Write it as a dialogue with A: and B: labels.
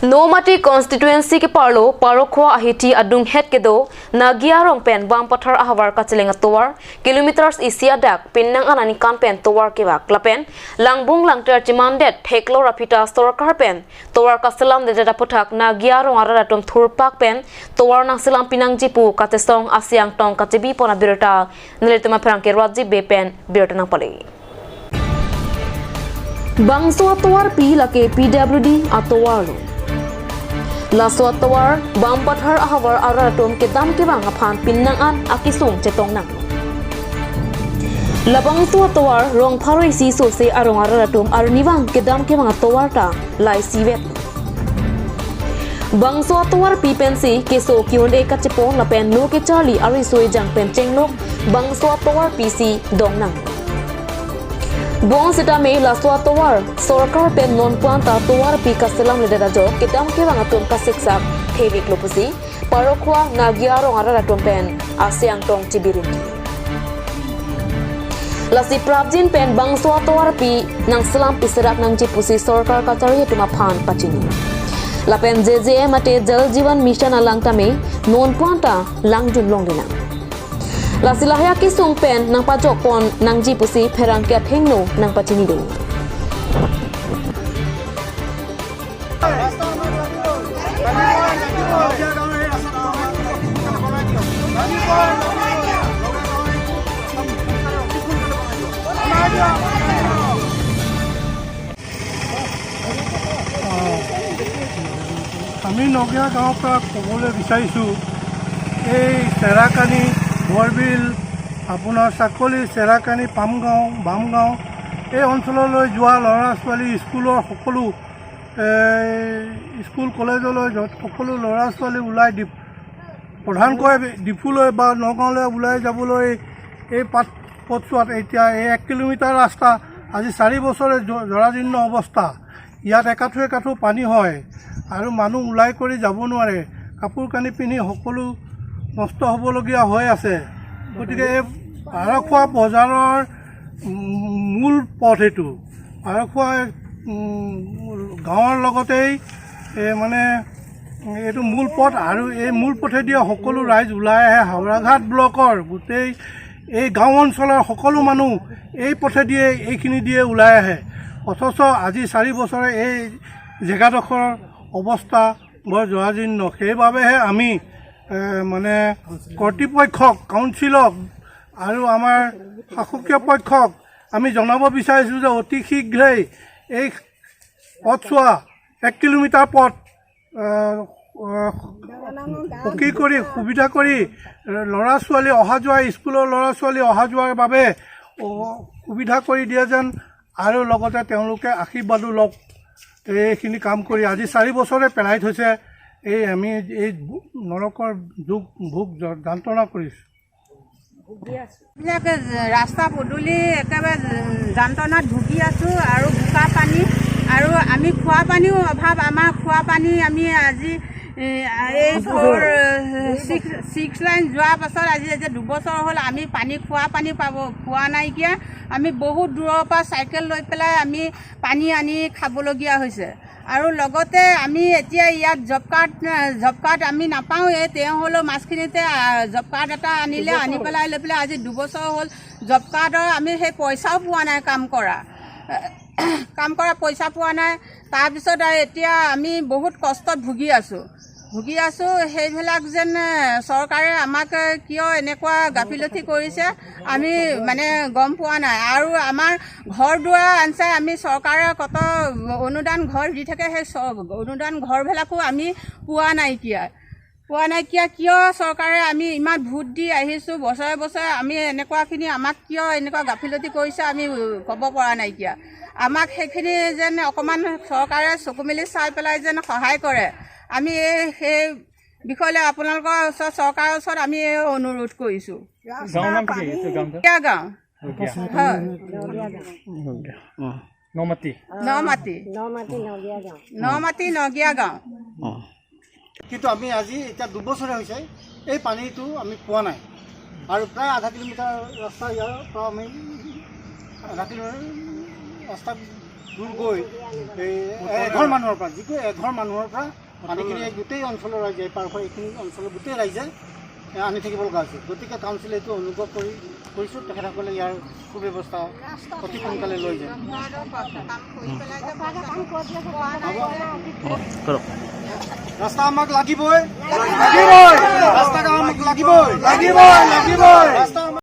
A: Nomati constituency ke parlo parokhwa ahiti adung het kedo nagia rong pen bam pathar ahawar kachilenga towar kilometers isi adak pinnang anani kan pen towar ke bak lapen langbung langter chimandet theklo rafita sarkar pen towar kasalam de jada puthak nagia rong ara tum thurpak pen towar nang silam pinang jipu katesong asyang tong kachibi pona birata niletuma phrangke raji be pen birata nang pale bangso towar pi lake PWD atowar Laswa tawar bam pathar ahawar aratom ke dam ke bang aphan pinnang an akisung chetong nang labang tua tawar rong pharoi si so se arong aratom arniwang ke dam ke bang tawar ta lai siwet bangso tawar pi pen si ke so kyun e ka chepong la pen no ke chali ari soi jang pen chenglok bangso tawar pi si dong nang Bong sita me laswa tawar sarkar pen non kwanta tawar pi kaselam le da jo kitam ke bang atum ka siksa thevik lopusi parokhwa nagia rong ara atum pen asyang tong chibirin lasi prabjin pen bangswa tawar pi nang selam piserak nang chipusi sarkar kachari tuma phan pachini lapen JJM ate Jal Jeevan mission alang tame non kwanta langjun longlina Lasilahya ki sungpen nang pajok pon nang jipusi pherang kya thengno nang pachini do.
B: আমি নগীয়া গাঁৱৰ পৰা ক'বলৈ বিচাৰিছোঁ, এই চেৰাকানি বৰবিল আপোনাৰ চাকলি চেৰাকানি পামগাঁও বামগাঁও এই অঞ্চললৈ যোৱা ল'ৰা ছোৱালী স্কুলৰ সকলো স্কুল কলেজলৈ সকলো ল'ৰা ছোৱালী ওলাই প্ৰধানকৈ ডিফুলৈ বা নগাঁৱলৈ ওলাই যাবলৈ এই পথছোৱাত এতিয়া এই 1 কিলোমিটাৰ ৰাস্তা আজি 4 বছৰে জৰাজীৰ্ণ অৱস্থা। ইয়াত একাঠু একাঠু পানী হয় আৰু মানুহ ওলাই কৰি যাব নোৱাৰে, কাপোৰ কানি পিন্ধি সকলো নষ্ট হ'বলগীয়া হৈ আছে। গতিকে এই পাৰখোৱা বজাৰৰ মূল পথ এইটো। পাৰখোৱা গাঁৱৰ লগতেই এই মানে এইটো মূল পথ আৰু এই মূল পথেদি সকলো ৰাইজ ওলাই আহে। হাওৰাঘাট ব্লকৰ গোটেই এই গাঁও অঞ্চলৰ সকলো মানুহ এই পথেদিয়ে এইখিনি দিয়ে ওলাই আহে। অথচ আজি 4 বছৰে এই জেগাডোখৰৰ অৱস্থা বৰ জৰাজীৰ্ণ। সেইবাবেহে আমি মানে কৰ্তৃপক্ষক, কাউন্সিলক আৰু আমাৰ শাসকীয় পক্ষক আমি জনাব বিচাৰিছোঁ যে অতি শীঘ্ৰেই এই পথছোৱা 1 কিলোমিটাৰ পথ পকী কৰি সুবিধা কৰি ল'ৰা ছোৱালী অহা যোৱা, স্কুলৰ ল'ৰা ছোৱালী অহা যোৱাৰ বাবে সুবিধা কৰি দিয়ে যেন, আৰু লগতে তেওঁলোকে আশীৰ্বাদো লওক। এইখিনি কাম কৰি আজি 4 বছৰে পেলাই থৈছে। এই আমি এই নৰকৰ দুখ ভোগ যন্ত্ৰণা কৰিছোঁ।
C: এইবিলাক ৰাস্তা পদূলি একেবাৰে যন্ত্ৰণাত ভুগি আছোঁ আৰু বোকা পানী আৰু আমি খোৱা পানীও অভাৱ। আমাৰ খোৱা পানী আমি আজি এই 6 লাইন যোৱাৰ পাছত আজি এতিয়া 2 বছৰ হ'ল আমি পানী খোৱা পানী পাব পোৱা নাইকিয়া। আমি বহুত দূৰৰ পৰা চাইকেল লৈ পেলাই আমি পানী আনি খাবলগীয়া হৈছে। আৰু লগতে আমি এতিয়া ইয়াত জব কাৰ্ড আমি নাপাওঁৱেই, তেওঁ হ'লেও মাছখিনিতে জব কাৰ্ড এটা আনিলে, আনি পেলাই লৈ পেলাই আজি 2 বছৰ হ'ল জব কাৰ্ডৰ আমি সেই পইচাও পোৱা নাই, কাম কৰা পইচা পোৱা নাই। তাৰপিছত এতিয়া আমি বহুত কষ্টত ভুগি আছোঁ। সেইবিলাক যেন চৰকাৰে আমাক কিয় এনেকুৱা গাফিলতি কৰিছে আমি মানে গম পোৱা নাই। আৰু আমাৰ ঘৰ দুৱাৰ আনচাই আমি চৰকাৰে কত অনুদান ঘৰ দি থাকে, সেই অনুদান ঘৰবিলাকো আমি পোৱা নাইকিয়া। কিয় চৰকাৰে আমি ইমান ভোট দি আহিছোঁ বছৰে বছৰে, আমি এনেকুৱাখিনি আমাক কিয় এনেকুৱা গাফিলতি কৰিছে আমি ক'ব পৰা নাইকিয়া। আমাক সেইখিনি যেন অকণমান চৰকাৰে চকু মেলি চাই পেলাই যেন সহায় কৰে। আমি সেই বিষয়লৈ আপোনালোকৰ ওচৰত, চৰকাৰৰ ওচৰত আমি এই অনুৰোধ কৰিছোঁ। গাঁও হয় নমাটি, নমাটি নগীয়া গাঁও।
D: কিন্তু আমি আজি এতিয়া 2 বছৰে হৈছে এই পানীটো আমি পোৱা নাই। আৰু প্ৰায় আধা কিলোমিটাৰ ৰাস্তা ইয়াৰ পৰা আমি আধা কিলোমিটাৰ ৰাস্তা দূৰ গৈ এই এঘৰ মানুহৰ পৰা, যিটো এঘৰ মানুহৰ পৰা পানীখিনি এই গোটেই অঞ্চলৰ ৰাইজে, এই পাৰ হৈ এইখিনি অঞ্চলৰ গোটেই ৰাইজে আনি থাকিব লগা হৈছে। গতিকে কাউন্সিলে এইটো অনুগ্ৰহ কৰি কৰিছোঁ, তেখেতসকলে ইয়াৰ সুব্যৱস্থা অতি সোনকালে লৈ যায়।
E: কৰক।
D: ৰাস্তা আমাক লাগিবই, লাগিবই। ৰাস্তা আমাক লাগিবই, লাগিবই, লাগিবই।